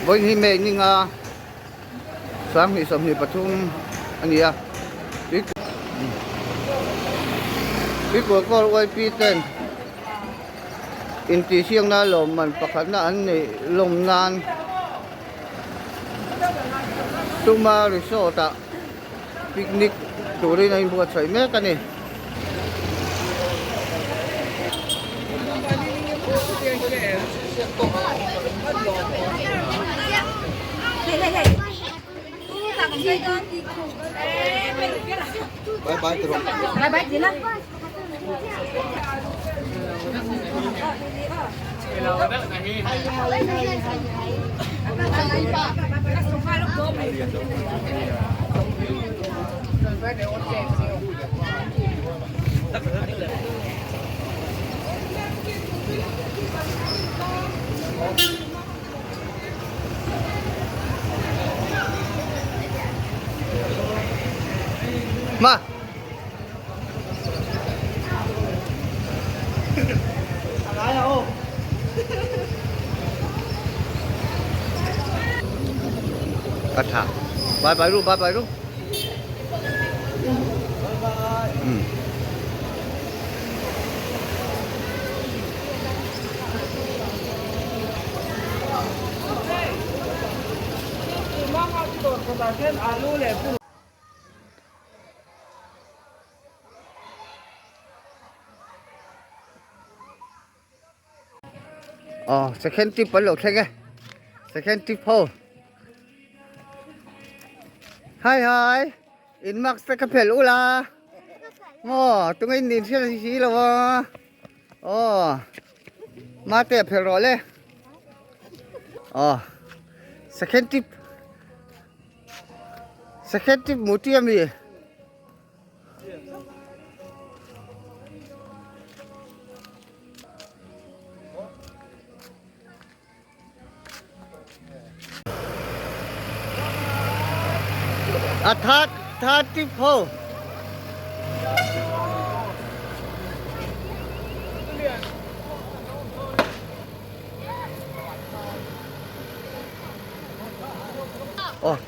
Vawiin hi May ni nga 2023 a ni a Tuikuk Kawl YP ten intihsiakna lawmman pakhatna an neih lawm nan Tuma Resort ah picnic turin a inbuatsaih mek a ni. Ma. A tha. Bye bye ru, bye bye ru. Um. Aw second tip an lo thleng e second tip ho hai hai in mask te kha phelh ula maw tunge in nin hriat si lo a aw mate a phelh rawh le aw second tip second tip muti ami. A third third tip ho. Oh.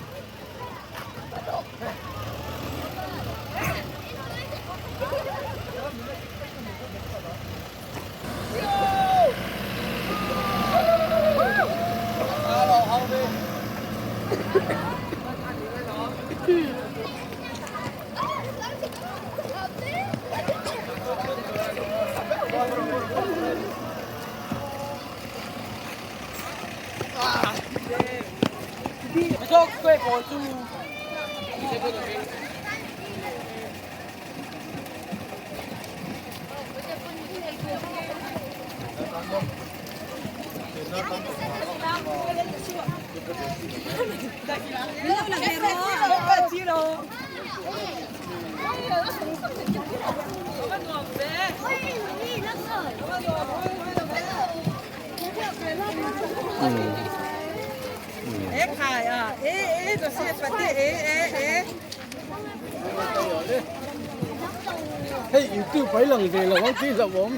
Hei YouTube phải lần về là có chi là bốn.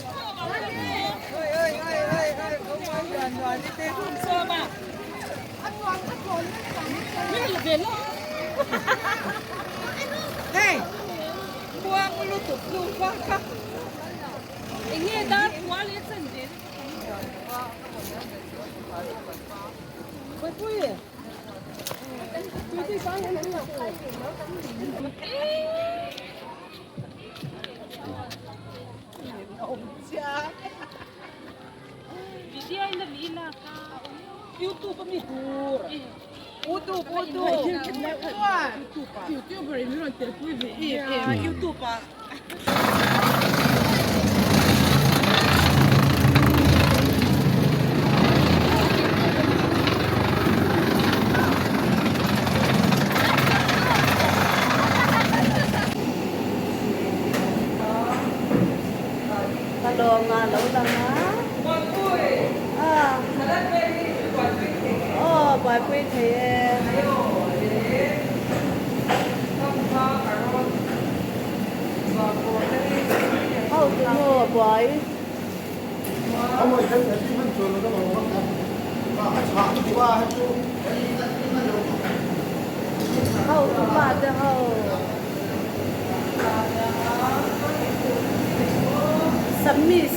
Ho upa te ho. Submiss.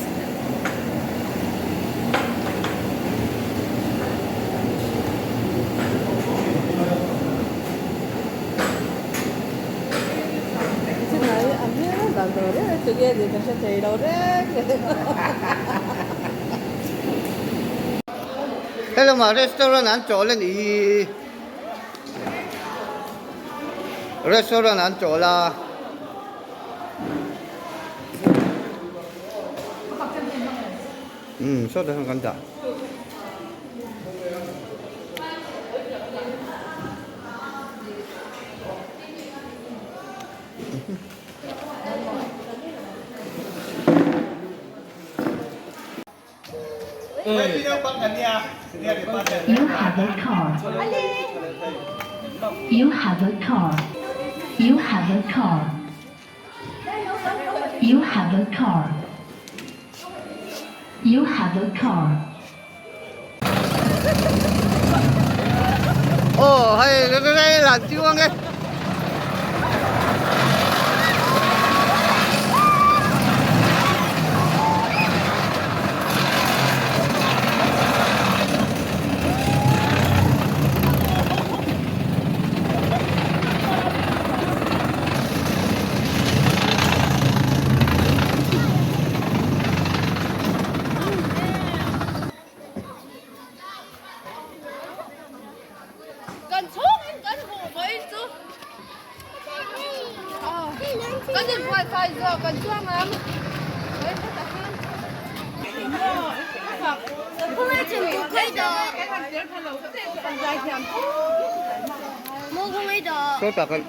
Helama restaurant an chawl a ni restaurant an chawl a. Umm sawtah hian kan dah. You have a car. You have a car. You have a car. You have a car. You have a car. Aw hei rei lan chiang e. Kan chhungin kan hmuh mai chu kan inbuatsaih zawh kan chuang ang. Sawtah kan.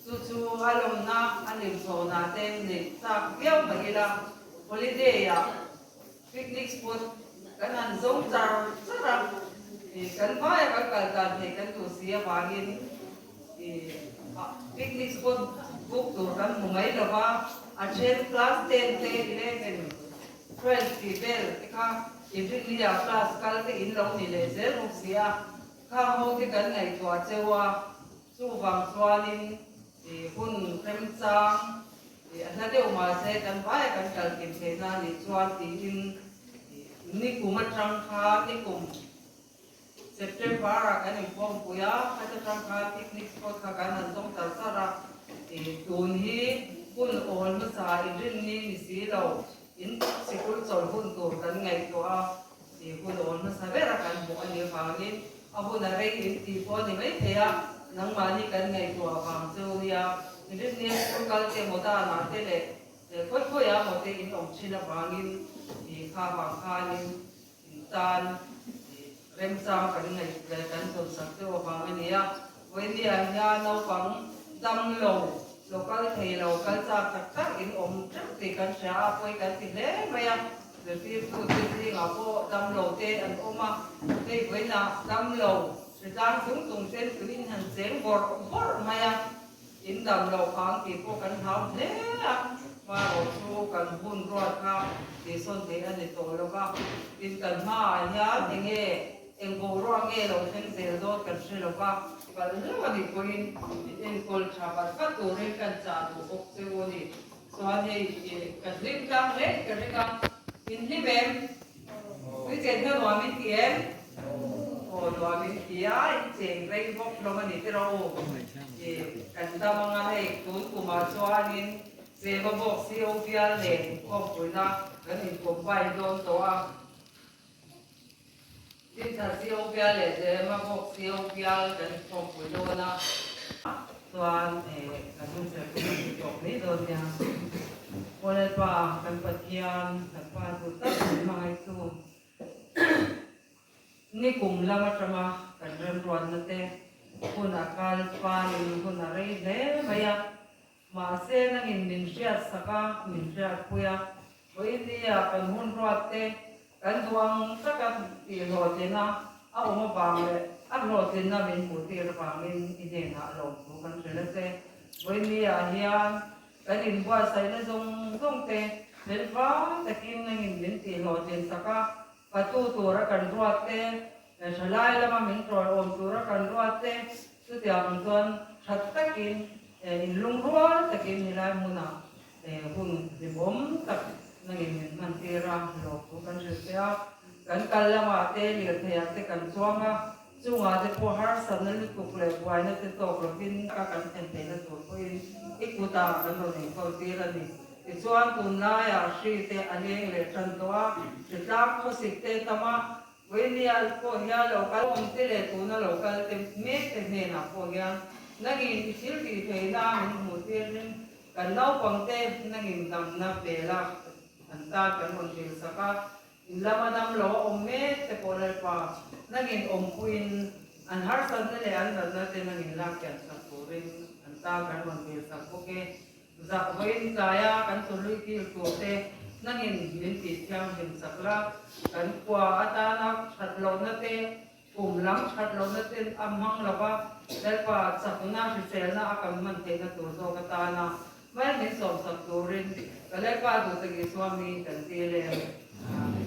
Chu chu a lawmna a hlimchhawnah te neih chak viau mah ila holiday ah picnic spot kan han zawng char char a, kan vaia kan kal dan theih kan duh si avangin picnic spot book tur kan hmu mai lo va, a then class 10 te 11 12 tih vel te kha inrinni-ah class kal te in lo ni leh zel bawk si a, khang ho te kan ngaihtuah cheu a. Chuvang chuanin hun remchang a hla deuh mahse kan vaia kan kal kim theihna a nih chuan tiin nikum atang khan nikum September ah kan inkhawmpui a, khata tang khan picnic spot kha kan han zawng char char a, tun hi hun awl hmasa inrinni ni si lo in sikul chawlh hun tur kan ngaihtuah a. Tih hun awl hmasa ber a kan hmuh a nih avangin a hun a rei in tih pawh a ni maithei a, nangmahni kan ngaihtuah avang chu nia Rinnia school kal te maw danah te leh khawi khawi ah maw te in awm thin avangin tih kha vang khanin in tan remchang kan ngaih leh kan zawnsak deuh avang a ni a. Vawinia hian naupang dam lo, lo kal thei lo, kal chak tak tak in awm teuh tih kan hria a, pawi kan ti hle mai a. Zirtirtute zingah pawh damlo te an awm a, hei vawiinah damlo hritlang chung chung ten tuin han cheng bawrh bawrh mai a, in damlo phang tih pawh kan hlau hle a, hmarawh chu kan hun ruat kha tihsawn theih a ni tawh lo va, tin kan hmaah hian enge eng boruak nge lo thleng zel dawn kan hre lo va, kal hlauh a nih pawhin in enkawl tha vat vat turin kan chah duh bawk che u a ni. Chuan hei ka hlim tlang hle ka ring a, in hlim em? Tui chenna nuam in ti em? Aw nuam in ti a, in cheng rei bawk hlawm a ni tiraw u? Kan dam anga hei tun kumah chuanin Zema bawk CO bial nen inkhawmpuina kan in combine dawn tawh a. Tinchhan CO bial leh Zema bawk CO bial kan inkhawmpui dawn a. Chuan kan hun serh chu kan ti tawk mai dawn nia. Aw Lalpa, kan Pathian, kan Pa duh tak min hmangaih chu. Nikum lam atanga kan remruatna te hun a kal panin hun a rei hle mai a. Mahse, nangin min hriat sak a, min hriatpui a. Vawinia kan hun ruat te kan duh ang taka tih hlawhtlina a awm avang leh a hlawhtlinna min hmuh tir avangin i hnenah lawmthu kan hrilh a che. Vawinia hian kan inbuatsaihna zawng zawng te fel fai takin nangin min tih hlawhtlin sak a, patu tura kan ruat te, thalai lama min tawlawm tura kan ruat te, chutiang ang chuan that takin Inlungrual takin helai hmunah hun hlimawm tak nangin min hman tir a, lawmthu kan hrilh che a. Kan kal lamah te lirtheiah te kan chuang a, chungah te pawh harsatna lutuk leh buaina te tawk lovin ka kan thlen theihna tur pawhin i kutah kan rawn inkawl tir a ni. Tichuan tunlaiah hri te a leng leh tan tawh a, hritlang khawsik te tam a, Vawinia pawh hian lo kal awm te leh tuna lo kal te mek te hnenah pawh hian nangin i thil tih theihna min hmuh tirin kan naupang te nangin damna pela an tan kan rawn dil sak a, in lama dam lo a awm mek te pawh Lalpa nangin awmpuiin an harsatna leh an natna te nangin lak kian sak turin an tan kan rawn dil sak bawk e. Zak vawiin tlaia kan tawlui kil tur te nangin min tih thianghlim chak la, kan khua atana that lohna te, kum lam that lohna ten a hmang lo va, Lalpa chakna hriselna a kan hman theihna tur zawk atana mal min sawmsak turin ka Lalpa duhtak Isua mi kan dil em. Amen.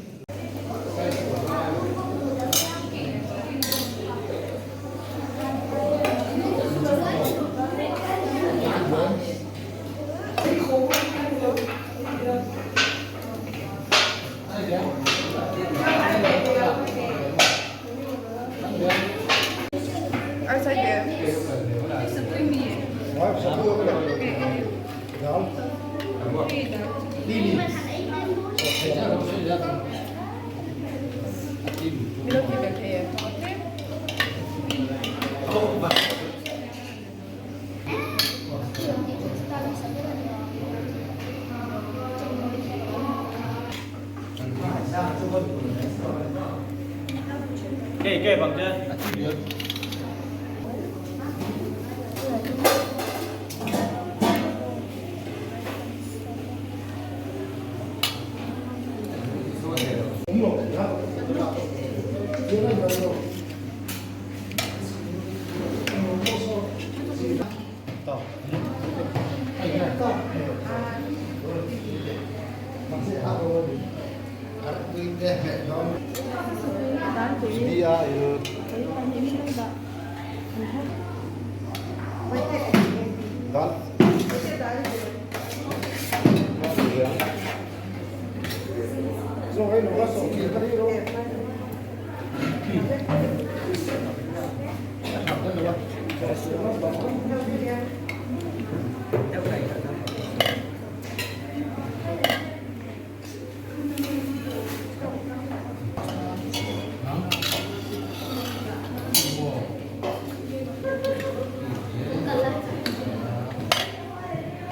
Kê bằng chưa?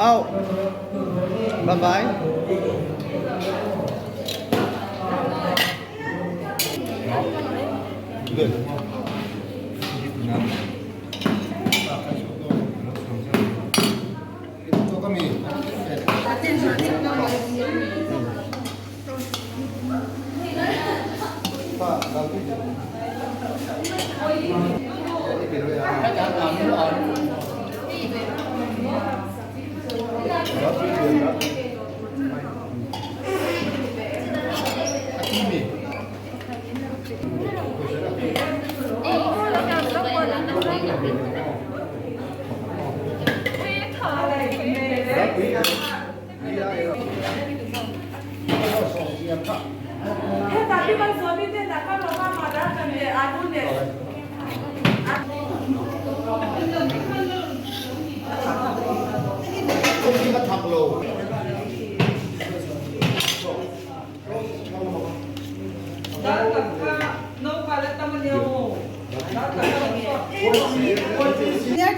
Out. Bye bye.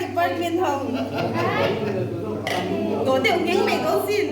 Department hồng tổ tiểu kính mày có xin.